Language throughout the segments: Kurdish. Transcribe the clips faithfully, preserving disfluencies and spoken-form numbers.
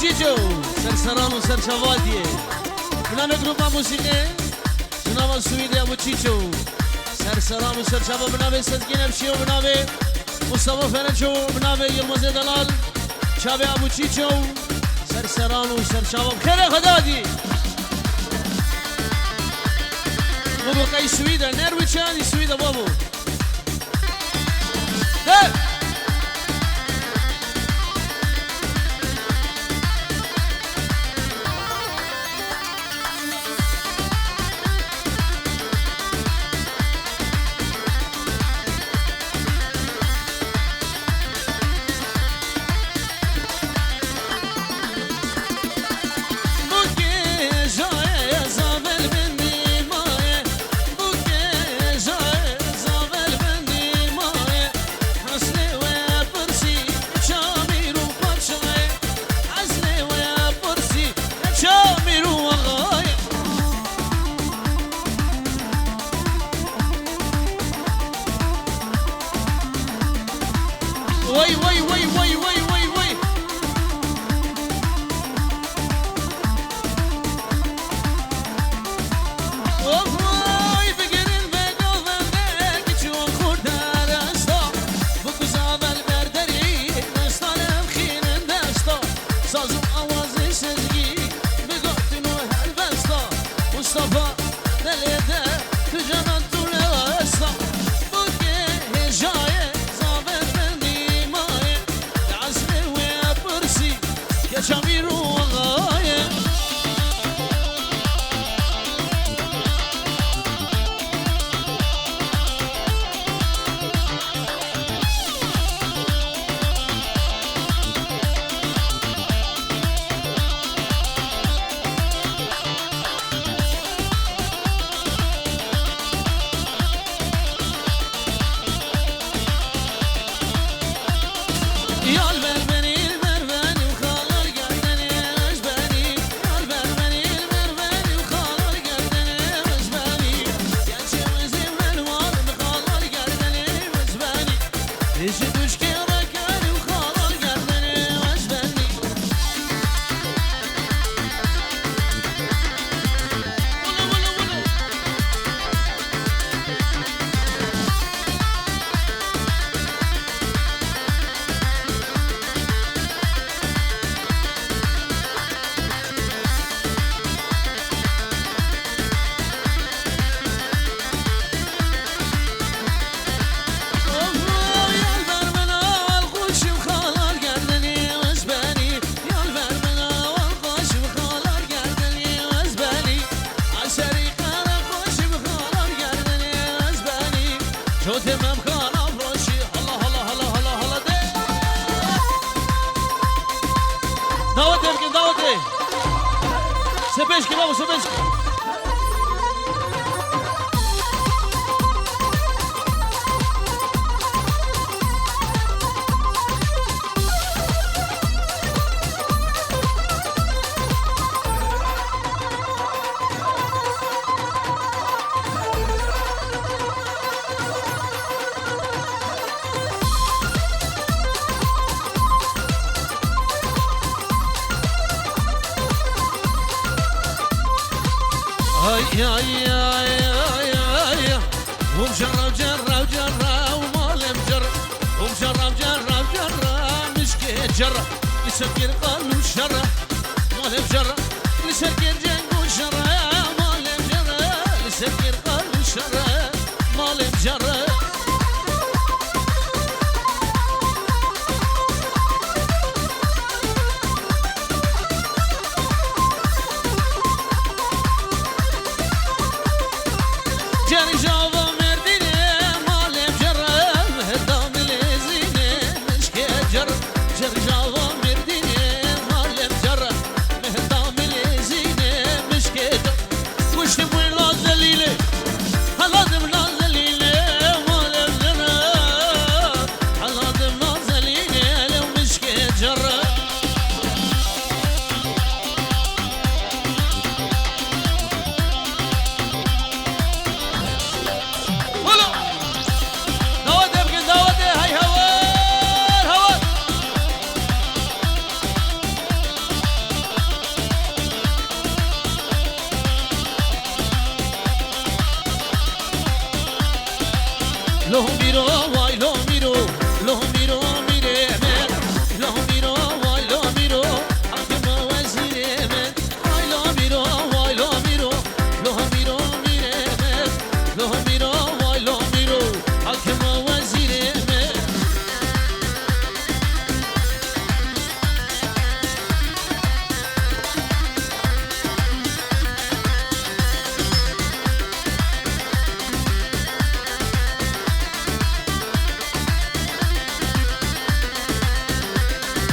Çîço, serseran û serçava diye. Bi navê grupa muzîkê, bi nava Swîdê Abu Çîço. Serseran û serçava bi navê Sezgîn Evşî û bi navê Mustafa Ferenço û bi navê Yilmazê Delal. Çavê Abu Çîço, serseran û serçava. Xêrê Xwedê dî. Bû bi qey Swîde, Nerwiçe, dî Swîde babo. Hey! Wey, wey, wey, wey, wey, wey, wey. Of, wey, bigirin vê govende, kiçû xurde resta. Bu kuza vel berderî, resta lem xînin desta. Saz û awazê Sezgî, bigotin û helbesta. Mustafa, delê de, tu canan tu newesta. Bu ke hêjayê, zavê bendî mayê. Li eslê wê pirsî, Keça mîr û axayê. Çotê me bixana firoşî, hala, hala, hala, hala, hala de. Dawetê bikin, dawetê. Sepêşkî babo, sepêşkî. Ay, ay, ay, ay, ay. Hûn cerra, cerra, cerra, û malê min cerra. Hûn cerra, cerra, cerra, mişkê cerra. Li ser kir qal û şerra. Malê min cerra. Li ser kir ceng û şerra. Malê min cerra. Li ser kir qal û şerra. Malê min cerra. Cercava Mêrdînê, malê min cerra, heta Milêzînê, mişkê cerra. Cercava Mêrdînê, malê min cerra, heta Milêzînê, mişkê cerra. Kuştim wê la zelîlê, heladim la zelîlê, malê min cerra. Heladim la zelîlê, lew mişkê cerra. Lo mîro, vay lo mîro, lo mîro mîrê me. Lo mîro, vay lo mîro, hakima wezîrê me. Vay lo mîro, vay lo mîro, lo mîro mîrê me. Lo mîro, vay lo mîro, hakima wezîrê me.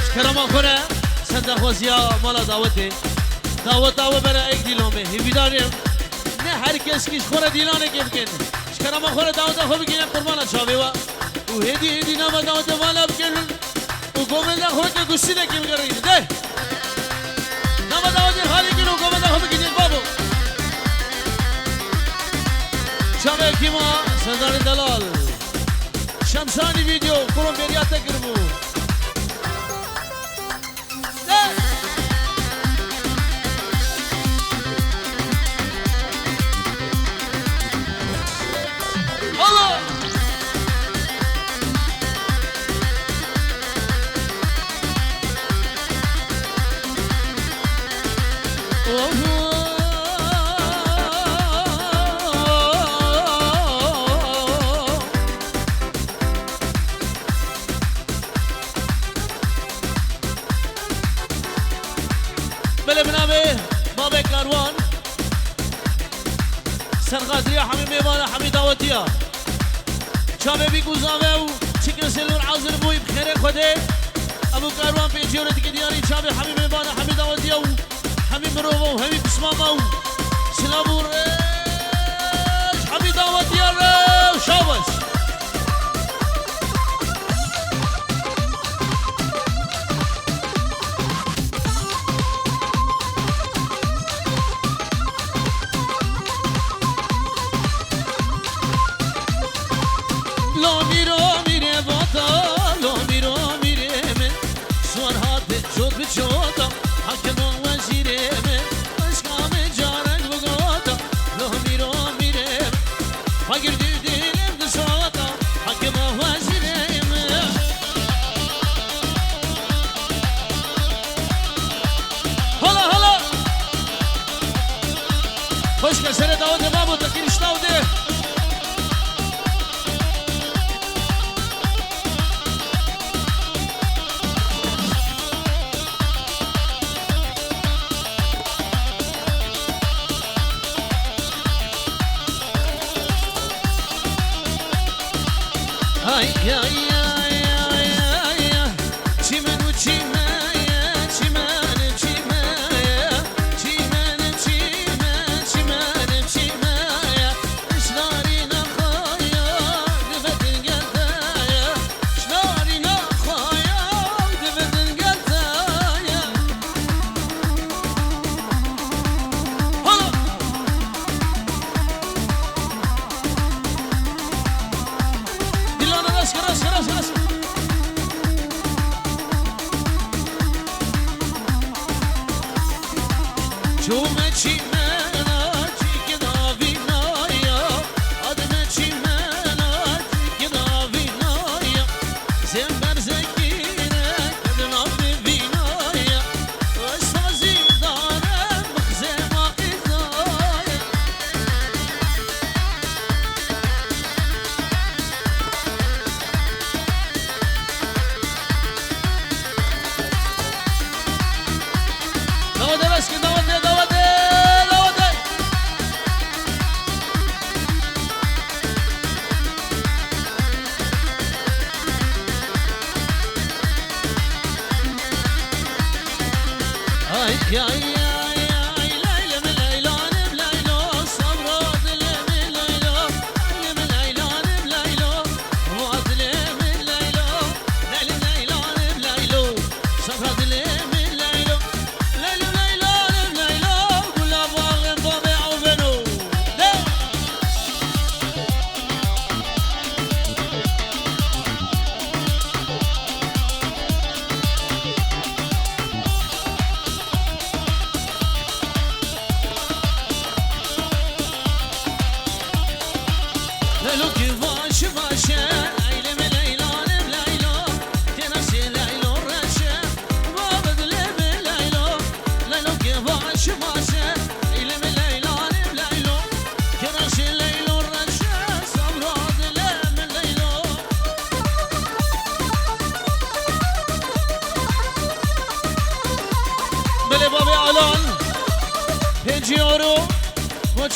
Ji kerema xwe re ser daxwaziya mala dawetê. Daweta we bere êk dîlomê. Hêvîdar im ne her kes kî ji xwe re dîlanekê bikin. Ji kerema xwe re daweta xwe bigihîne qurbana çavê we. Û hêdî hêdî nava dawetê vala bikin. Û govenda xwe weke gusînekê bigerînin. De. Nava dawetê xalî kin û govenda xwe bigihînin babo. Çavê Hekîma Serdarê Delal. Şemşanî Video, kuro bêriya te kiribû. Belê, bi navê Bavê Karwan, serxatiriya hemî mêvana, hemî dawetiya. Çavê bîk û zave û çi kesê li wir hazir bûyî bi xêrê Xwedê. Ebû Karwan pêncî û re dike diyarî çavê hemî mêvana, hemî dawetiya û hemî mirova û hemî pismama û silav û rêj hemî dawetiya re û şabas. Lo mîro mîrê vata, lo mîro mîrê min, suar hat cot bi cota, hakima wezîrê min, eşqa min carek bigota, lo mîro mîrê min, xwe girtî dilim di sota, hakima wezîrê min. Hala, hala. Xweşke serê dawetê mabo te kirîşta û dê. Ay, ay, ay, ay, ay, ay. Çimen û çime ye, çimen, çime ye. Çimen, çime, çimen, çime ye. Şinarîna xwe ye, dibe dingel te ye. Şinarîna xwe ye, dibe dingel te ye. Hala! Dîlana rast ke, rast ke, rast ke, rast ke. Çûme çîmena çîkina vînaya, adime çîmena çîkina vînaya. Zember zekîne kedina vînaya. Sazî dane mixzema qîzaya. Dawete bes kir, dawete, dawete, dawete. Ay, ay, ay, ay, leylim, leylanim, leylo, sabra dilim, leylo, leylim, leylanim, leylo, va dilim, leylo, leylim, leylanim, leylo, sabra dilim, leylo, leylim, leylanim, leylo, gula bağım, bavê aveno. De.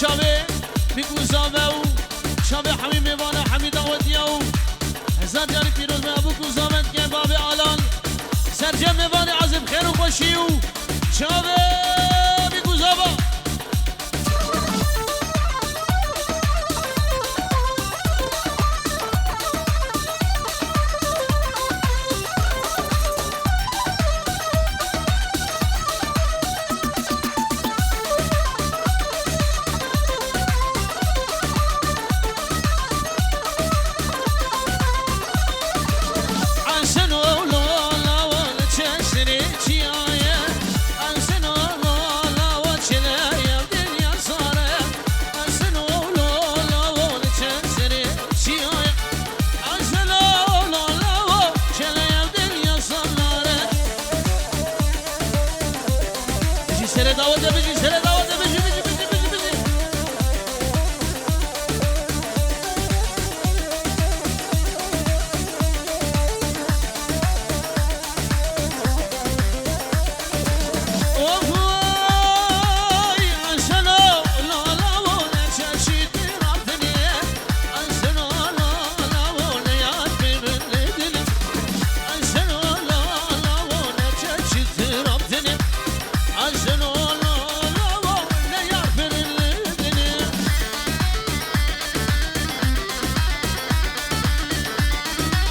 Çavê Bîk û Zave û çavê hemî mêvana, hemî dawetiya û hezar carî pîroz be. Bûk û Zave dike bavê Alan. Sercem mêvanê ezê bi xêr û xweşî û çavê Bîk û Zava. Bijî serê dawetê, bijî serê dawetê, bijî, bijî, bijî, bijî, bijî.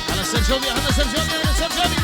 Hana Sercomî, hana Sercomî, hana Sercomî.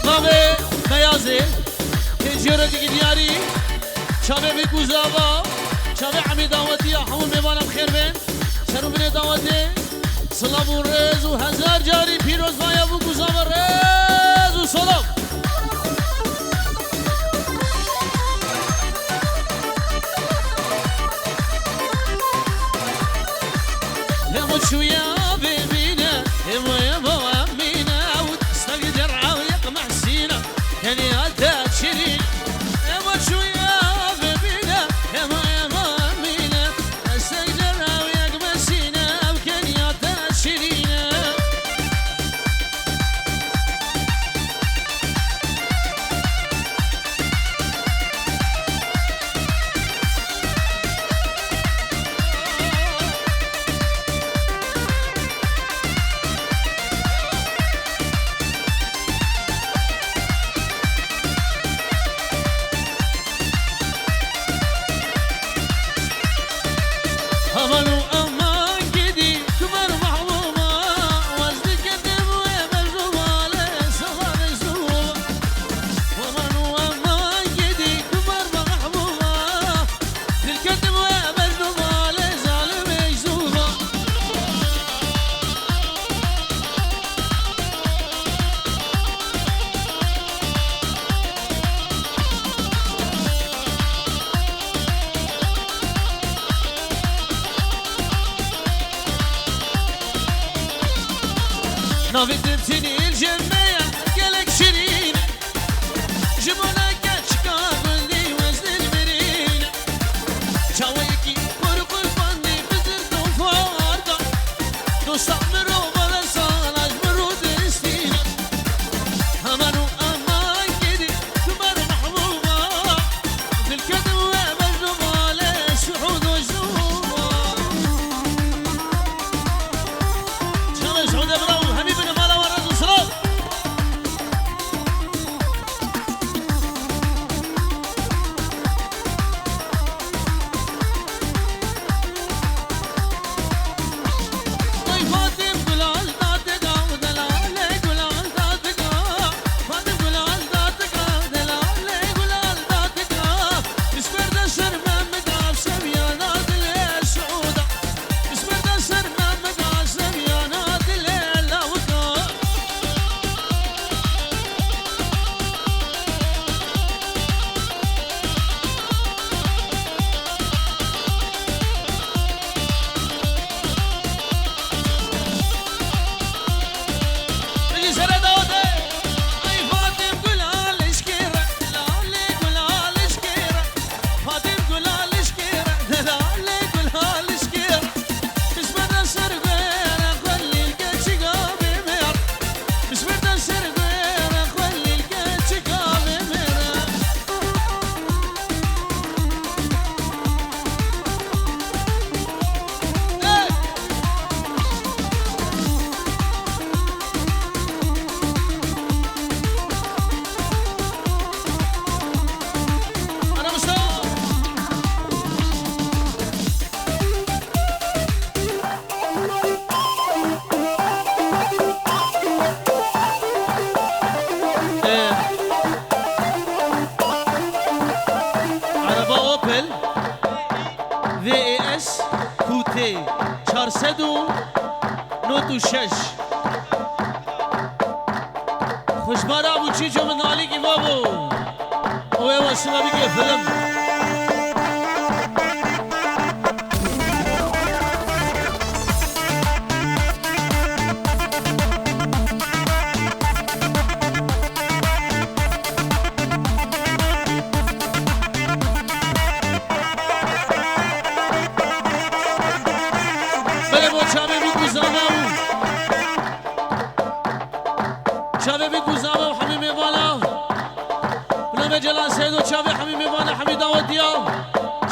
Navê Beyazê, tê cîrokekî diyarî, çavê Bîk û Zava, çavê hemî dawetiya, hemû mêvanan bi xêr bên. Ser û binê dawetê, silav û rêz û hezar carî pîroz baye Bûk û Zava, rêz û silav. Hemo çûye bibîne, hemo, hemo emîne, ew destevî derewiyek mehsîne, tenê hate şirîn. Hemo çûye bibîne, hemo, hemo emîne, destevî derewiyek mehsîne, ew keniya te şirîne. Aman û aman gidî, kumer mehbûba, wez dikin di wê mecnûba, lê seba mecnûba. Aman û aman gidî, kumer mehbûba, dilketim wê mecnûba, lê zalim mecnûba. Navê te Tînî Cemmeya gelek şirîn. Ji bona keçika gundî wezlin mirîn. Çawekî xwe qurbandî bizir dofar da. Dosta mirova ve salaj miro destî. Hemen û hemen gidî kumer mehbûba. Dilketim we mecnûba lê şuhûd û jnûba. Çalış, hûde bravo, hemî bine mala we rez û silav. Tay Fatih. V E S Q T çar sed û nod û şeş. Xweşbara bû çîço min alîkî va bû. Ew ê wesila bike film. Belê bo çavê bî ku zava û çavê bî ku zava û hemî mêvana. Bi navê Celal Seydo çavê hemî mêvana hemî dawetiya.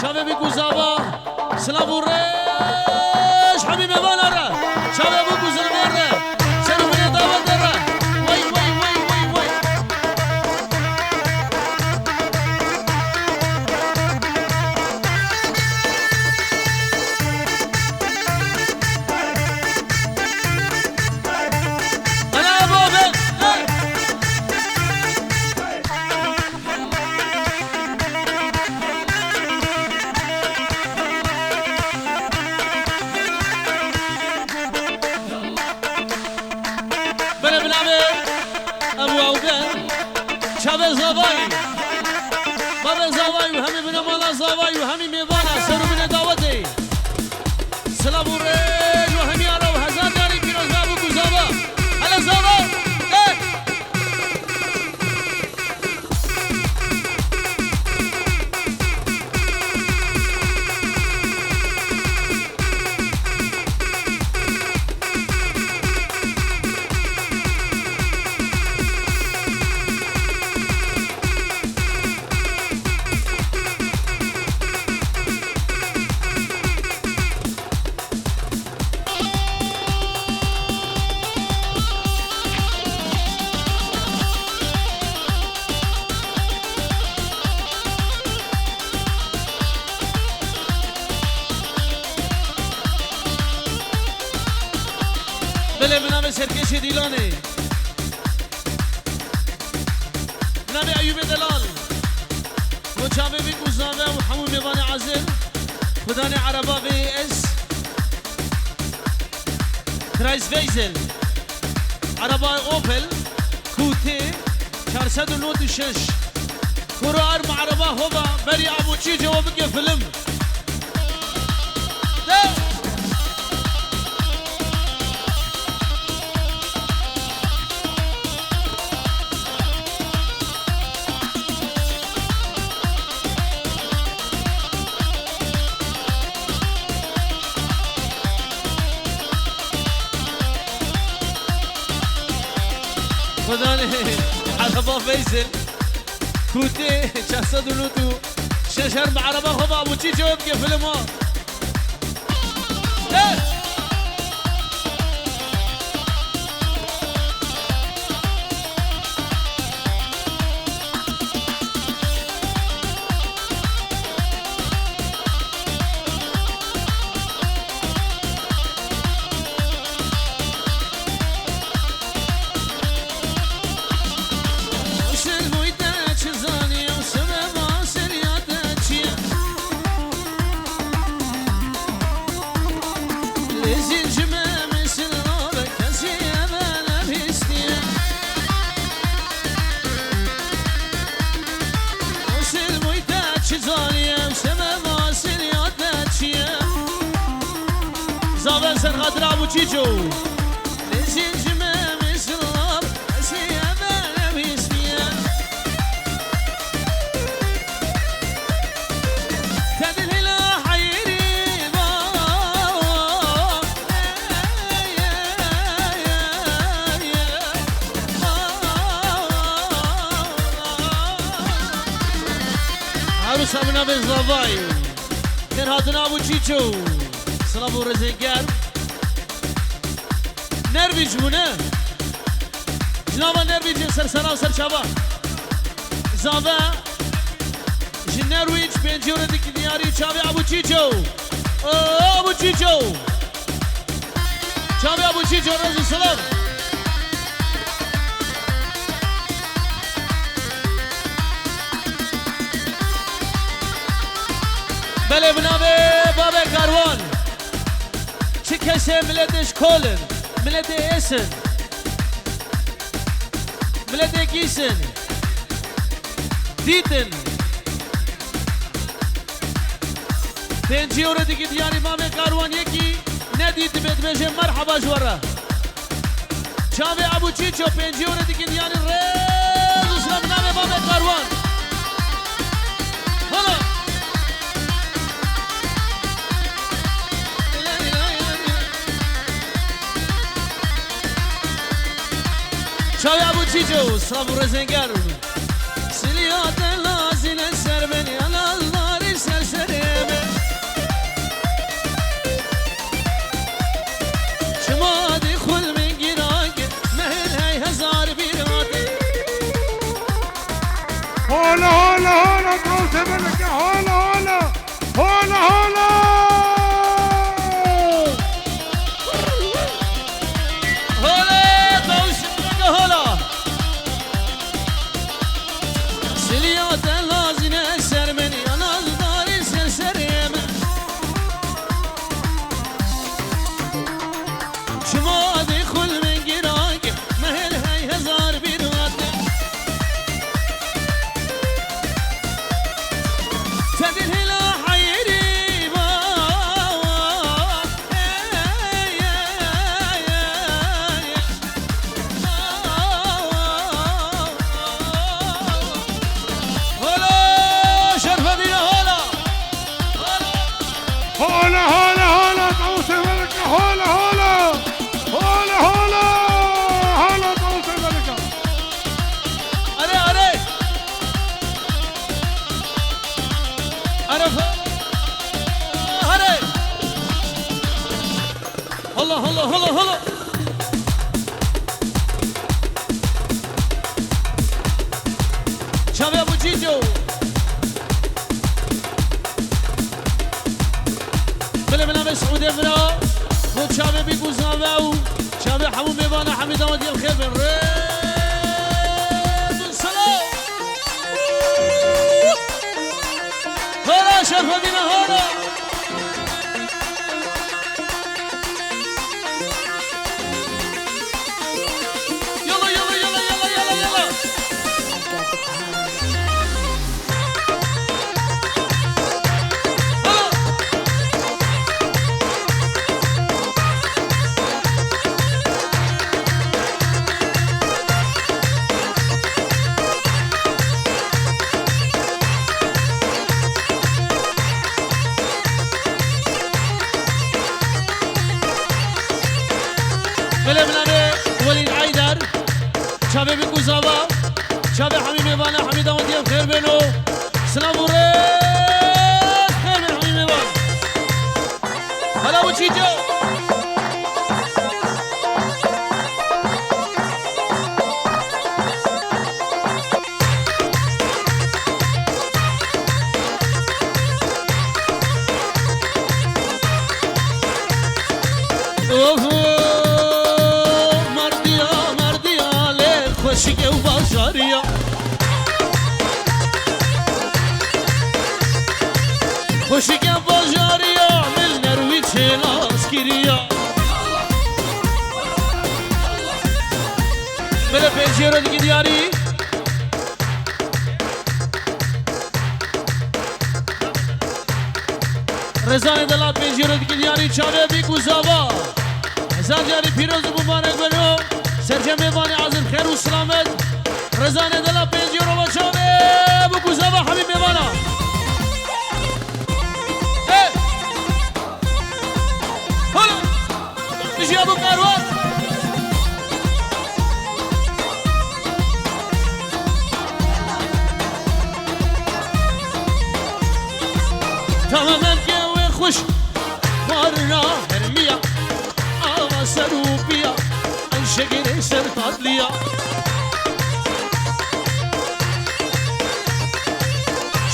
Çavê bî ku zava. Silav û rêj hemî mêvana re. Çavê bû ku zilmê re. Ser û binê dawetê re. Wey, wey, wey, wey, wey. Ana bavê. Bere binavê Ebu Ewde. Çavê zavayî. Bavê zavayî û hemî binemala zavayî û hemî mêvana ser û binê dawetê. Silav û rêj û hemiya re û hezar carî pîroz be bû ku zava. Hele zava. Eh! Belê, bi navê serkêşê Dîlanê. Navê Eyûbê Delal. Bo çavê vî ku zave û hemû mêvanê ezir. Xudanê ereba V E S Kreisweizel. Ereba Opel Q T çar sed û nod û şeş. Kuro erm ereba xwe ve berî Abu Çîço bike film. Xudanê ereba Feyzil. Kutê çar sed û nod û şeş her bi ereba xwe ve Abu Çîço bike film ha. Eh! Usul bûyte çi zanî, ew sebeba seriya te çi ye? Lê zincime mesela be kesî eve nebîstiye. Usul bûyte çi zanî, ew sebeba seriya te çi ye? Zaven ser xatira Abu Çîço. Lê zincime mesela be kesî eve nebîstiye. Arûsa min navê Zavayê. Derhatina Abu Çîço. Silav û rêzên germ. Nervî ji bûne. Ji nava Nervîcê ser sera û ser çava. Zave ji Nerwîc pêncî û dikî diyarî çavê Abu Çîço. O, Abu Çîço. Çavê Abu Çîço rêz û silav. Belê, bi navê Babê Karwan. Çi kesê miletê ji kol in, miletê ês in, miletê gîs in, dît in. Pêncî euro dikî diyarî Babê Karwan, yekî nedîtibe dibêje merheba ji we re. Çavê Ebû Çîço pêncî euro dikin, yanî rêz û silav bi navê Babê Karwan. Hala. Çavê Ebû Çîço, silav û rêzên germ. Siliya te lazîne ser min, ya nazdarî ser serê min. Çima dî xul min gîrake, mehil hey hezar bîr hate. Hala, hala, hala, tawse beleke, hala, hala. Hala, hala. Hala, tawse beleke, hala. Siliya te lazîne ser min, ya nazdarî ser serê min. Çima dî xul min gîrake, mehil hey hezar bîr hate. Te dil hila heyirî ba. Hey, hey, hey, hey. Hola, Şerfedîne, hola. Hola, hola, hola, tawusê welike, hola, hola. Hola, hola. Hola, tawusê welike. Are, are. Are, are. Hala, hala, hala, hala. Çavê Ebû Çîço. Belê, bi navê Siûdê bira. Bo çavê bî guzave û çavê hemû mêvana hemî dawa diyê bi xêr bên. Rêz û silav. Hala Şerfedîne, hala. Yala, yala, yala, yala, yala, yala. Hala. Belê, bi navê Welîd Eyder. Çavê bî guzava. Çavê hemî mêvana, hemî dawa diyê bi xêr bêno. Silav û rêz, xêr bên hemî mêvan. Hala Ebû Çîço. Of, merdiya, merdiya, lê xweşik ew bajariya. Xweşike bajariya, min nerwî çêlas kiriya. Belê, pêncî euro dikî diyarî. Rezanê delal pêncî euro dikî diyarî, çavê bî guzava. Hezar carî pîroz û mubarek beno. Sercem mêvanê ezîz, xêr û silamet. Rezanê delal pêncî euro ve çavê bî guzava hemî mêvana. Hey! Hala! Dijî Ebû Karwan. Tamam, em ke wê xweş. Xwarina hermiya. Ava ser û piya. Ay şekerê ser tatliya.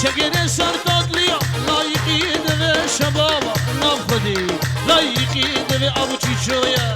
Şekerê ser tatliya. Layîqî divê şebaba. Nav xwedî. Layîqî divê Ebû Çîço ye.